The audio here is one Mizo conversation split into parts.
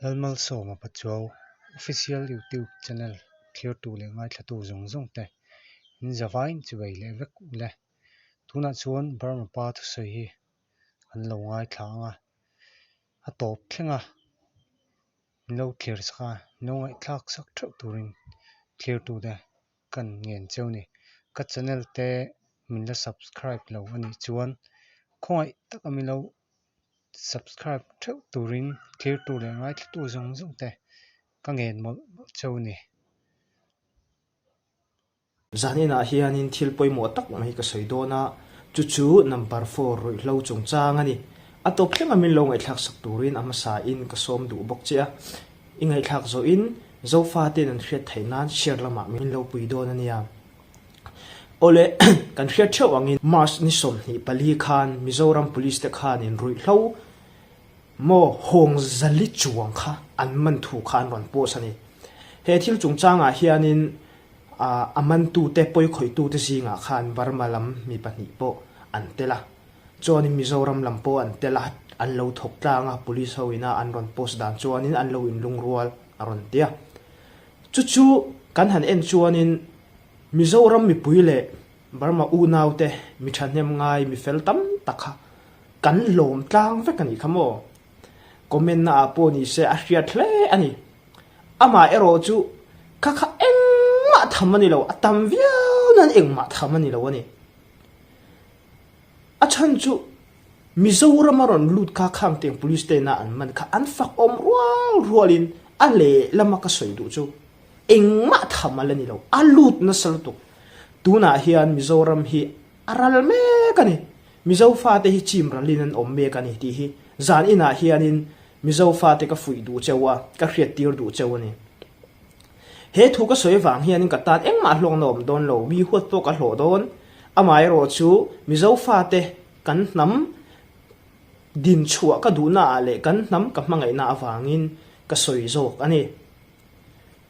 Lalmalsawma Pachuau Official YouTube Channel thlirtu leh ngaithlatu zawng zawng te in zavain chuvei leh vek u le. Tunah chuan Burma pa thusawi hi an lo ngaithla ang a, a tawp thleng a, min lo thlir sak a, min lo ngaihthlak sak theuh turin thlirtute kan ngen cheu ni. Ka channel te min la subscribe lo a nih chuan khawngaih taka min lo subscribe theuh turin thirtu leh ngaithlatu zawng zawng te ka ngen mawlh mawlh cheu ni. Zaninah hianin thil pawimawh tak mai ka sawi dawn a, chu chu number four ruihhlo chungchang a ni. A tawp thlenga min lo ngaihthlak sak turin a hmasain ka sawm duh bawk che a. I ngaihthlak zawhin Zofate'n an hriat theih nan share lamah min lo pui dawn a nia. Awle, kan hriat theuh angin March ni 24 khan Mizoram Police te khanin ruihhlo maw hawng zali chuang kha an man thu kha an rawn post a ni. He thil chungchangah hianin a mantute pawikhawitute zingah khan Burma lam mi pahnih pawh an tel a. Chuanin Mizoram lam pawh an tel a, an lo thawk tlang a, Police ho ina an rawn post dan chuanin an lo inlungrual a rawn ti a. Chu chu kan han en chuanin Mizoram mipui leh Burma unaute mi thahnem ngai mi fel tam tak kha kan lawm tlang vek a nih kha maw? Comment na ah pawh ni se a hriat hle a ni. Amah erawh chu kha kha engmah tham a ni lo, a tam viau nan engmah tham a ni lo a ni. A chhan chu Mizoram a rawn lut kha Khangteng Police tena an man kha an fak awm rual rualin a lehlam a ka sawi duh chu engmah tham a la ni lo, a lut nasa lutuk. Tunah hian Mizoram hi a ral mek a ni, Mizo fate hi chim ralin an awm mek a ni tih hi zan inah hianin Mizo fate ka fuih duh cheu a, ka hriattir duh cheu a ni. He thu ka sawi vang hianin ka tan engmah hlawkna awm dawn lo, mi huat pawh ka hlawh dawn. Amaherawh chu Mizo fate kan hnam din chhuah ka duhna ah leh kan hnam ka hmangaihna avangin ka sawi zawk a ni.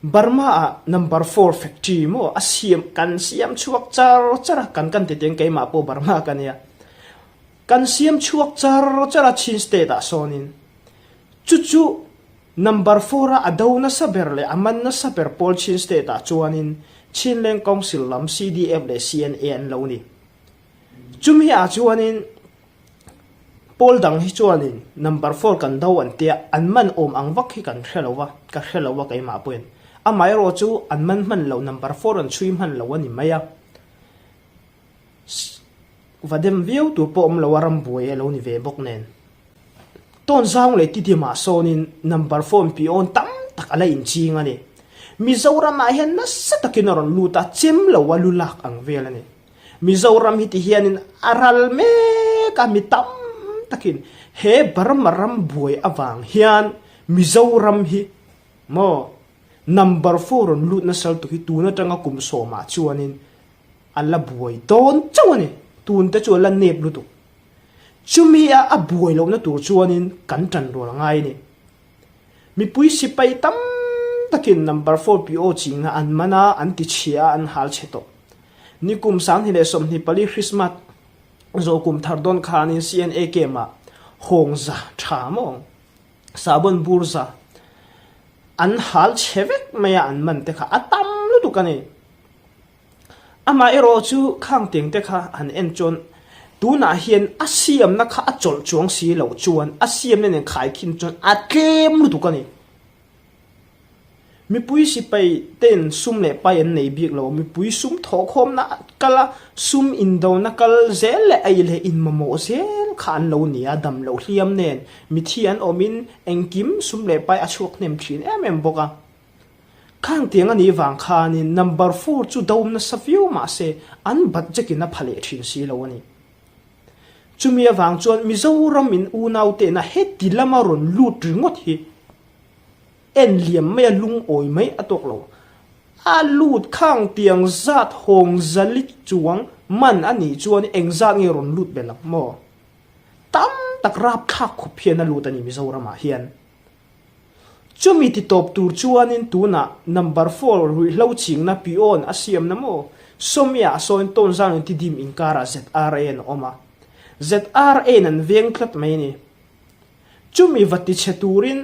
Burma ah number four factory maw a siam kan siam chhuak char char a, kan kan ti teng keimah pawh Burma ka nia. Kan siam chhuak char char a Chin state ah sawnin chu chu Number four a a do nasa ber leh a man nasa ber pawl Chin State ah chuanin Chinleng Council lam CDF leh CNA an lo ni. Chumi ah chuanin pawl dang hi chuanin number four kan do an tia an man awm ang vak hi kan hre lo va, ka hre lo a keimah pawhin. Amaherawh chu an man hman lo number four an chhui hman lo a ni mai a. Va dem viau tur pawh awm lo a rambuai a lo ni ve bawk nen. Tawnzang leh Tidimah sawnin number phone pi awn tam tak a la inching a ni. Mizoramah hian nasa takin a rawn lut a, chem lo a lu lak ang vel a ni. Mizoram hi ti hianin a ral mek a, mi tam takin he Burma rambuai avang hian Mizoram hi maw number four rawn lut nasa lutuk hi tun atanga kum sawmah chuanin a la buai dawn chauh a ni. Tun te chu a la nep lutuk. Chumi a a buai lohna tur chuanin kan tan rual ngai a ni. Mipui sipai tam takin number four PO chingna an man a, an ti chhia a, an hal chhe tawh. Nikum 2024 Christmas zawh kum thar dawn khanin CNA camp ah hawng za tha maw sahbawn bur za an hal chhe vek mai a an man te kha a tam lutuk a ni. Amah erawh chu khang teng te kha han en chuan tunah hian a siamna kha a chawlh chuang si loh chuan a siamna nen khaikhin chuan a tlem lutuk a ni. Mipui sipai ten sum leh pai an nei bik lo, mipui sum thawhkhawmna kal a, sum indona kal zel leh ei leh inmamawh zel kha an lo ni a, dam loh hliam nen mithi an awmin engkim sum leh pai a chhuak hnem thin em em bawk a. Khang tiang a nih vang khanin number four chu do nasa viau mah se an budget in a pha leh thin si lo a ni. Chumi avang chuan Mizoram in unau tehna heti lama rawn lut ringawt hi en liam mai a lungawi mai a tawk lo. A lut khang tiang zat hawng zali chuang man a nih chuan eng zat nge rawn lut belh ang maw? Tam tak rapthlak khup hian a lut a ni Mizoram ah hian. Chumi ti tawp tur chuanin tunah number four ruihhlo chingna peon a siamna maw? Sawmia a sawiin tawnzang in tidim inkarah ZRA an awm a. ZRA in an veng tlat mai a ni. Chumi va tichhe turin.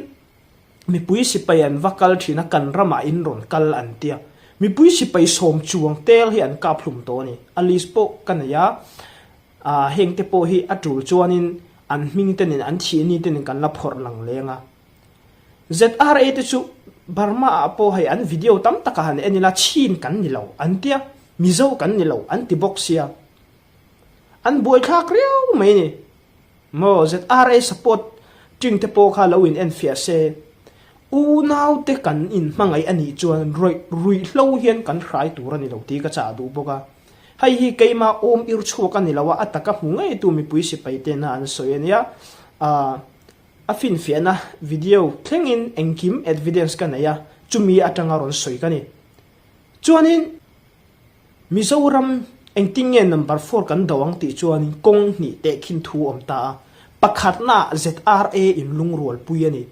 Mipui sipai an va kal thin a, kan ramah in rawn kal an tia. Mipui sipai sawm chuang tel hi an kap hlum tawh a ni. A list pawh ka nei a, ah heng te pawh hi a tul chuanin an hming te nen an thih ni te nen kan la phawrh lang leng a. ZRA te chu Burma ah pawh hei an video tam takah han en ila Chin kan ni lo an tia, Mizo kan ni lo an ti bawk sia. An buaithlak riau mai a ni. Maw ZRA support ting te pawh kha lo in en fiah se. Unau te kan in hmangaih a nih chuan ruih ruihhlo hian kan hrai tur a ni lo tih ka chah duh bawk a. Hei hi keimah awm ir chhuak a ni lo a, a taka hmu ngeitu mipui sipai tena an sawi a nia. Ahh a finfiahna video thlengin engkim edvidence ka nei a, chumi atanga rawn sawi ka ni. Chuanin. Mizoram engtin nge number four kan do ang tih chuanin kawng hnih tehkhin thu awm ta a, pakhatnaah ZRA in lungrualpui a ni.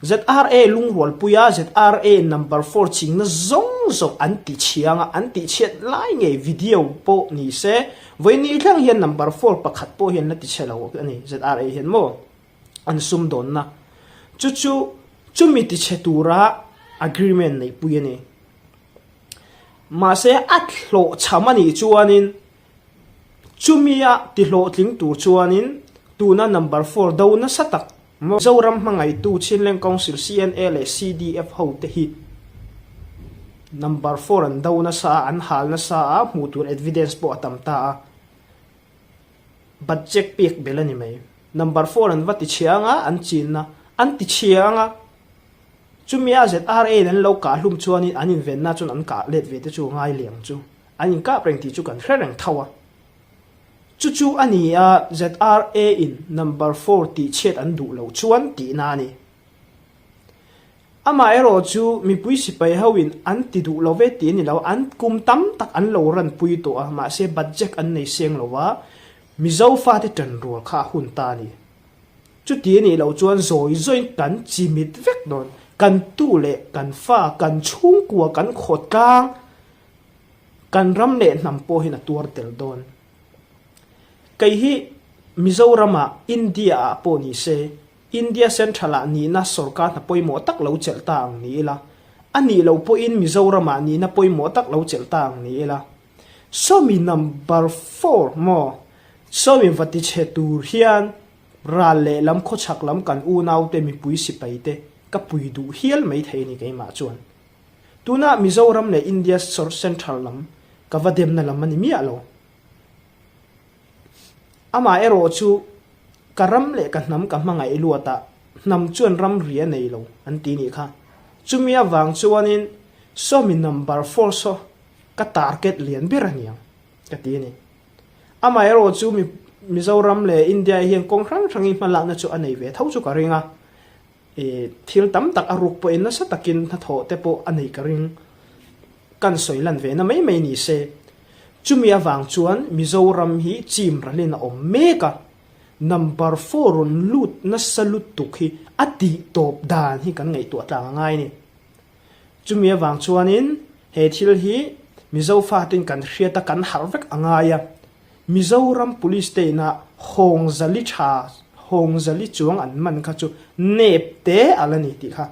ZRA lungrualpui a ZRA number four chingna zawng zawng an ti chhiang a, an tih chhiat lai ngei video pawh ni se, vawiin thleng hian number four pakhat pawh hian la ti chhe lo a ni ZRA hian maw an sumdawnna chu chu chumi ti chhe tura agreement neihpui a ni. Mahse, a hlawhchham a nih chuanin chumia tihlawhtling tur chuanin tuna number four do nasa tak Mizoram hmangaihtu Chinleng Council, CNA leh CDF ho te hi number four an do nasa a, an hal nasa a, hmuh tur evidence pawh a tam ta a, budget pek belh a ni mai. Number four an va tichhia anga an chinna an tichhia anga. Chumi a ZRA in an lo kah hlum chuanin an invenna chuan an kah let ve te chu ngai liang chu an inkap reng tih chu kan hre reng tho a. Chu chu a ni a ZRA in number four tih chhiat an duh lo chuan tihna a ni. Amaherawh chu mipui sipai ho in an ti duh lo ve tih a ni lo, an kum tam tak an lo ran pui tawh a, mahse budget an nei seng lo a, Mizo fate ṭanrual kha a hun ta a ni. Chuti a nih loh chuan zawi zawiin kan chimit vek dawn. Kan tu leh kan fa, kan chhungkua, kan khawtlang, kan ram leh hnam pawhin a tuar tel dawn. Kei hi Mizoramah, India-ah pawh ni se, India Central-ah nihna sorkar hna pawimawh tak lo chelh ta ang ni ila, a nih loh pawhin Mizoramah nihna pawimawh tak lo chelh ta ang ni ila, Sawmi number four maw? Sawmi va ti chhe tur hian ral leh lam khawchhak lam kan unaute mipui sipai te ka pui duh hial mai thei a ni keimah chuan. Tunah Mizoram leh India central lam ka va demna lam a ni miah lo. Amah erawh chu ka ram leh ka hnam ka hmangaih luat ah hnam chuan ram ri a nei lo an ti nih kha. Chumi avang chuanin sawmi number four saw ka target lian ber a niang ka ti a ni. Amaherawh chu Mizoram leh India hian kawng hrang hrangin hmalakna chu a nei ve tho chu ka ring a, ih thil tam tak a ruk pawhin nasa takin hnathawh te pawh a nei ka ring. Kan sawi lan ve na mai mai ni se. Chumi avang chuan Mizoram hi chim ralin a awm mek a, number four rawn lut nasa lutuk hi a tih tawp dan hi kan ngaihtuah tlang a ngai a ni. Chumi avang chuanin he thil hi Mizo fatin kan hriat a kan harh vek a ngai a. Mizoram Police te ina Hawngzali tha, Hawngzali chuang an man kha chu nep te a la ni tih kha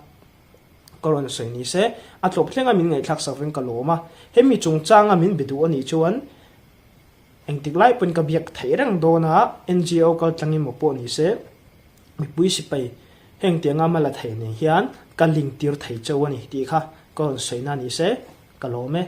ka rawn sawi ni se. A tlawp thlenga min ngaihthlak sak veng ka lawm a. Hemi chungchanga min be duh a nih chuan engtik lai pawhin ka biak theih reng dawn a, NGO kal tlang emaw pawh ni se. Mipui sipai heng tianga hma la thei nen hian ka link tir thei cheu a ni tih kha ka rawn sawi na ni se ka lawm e.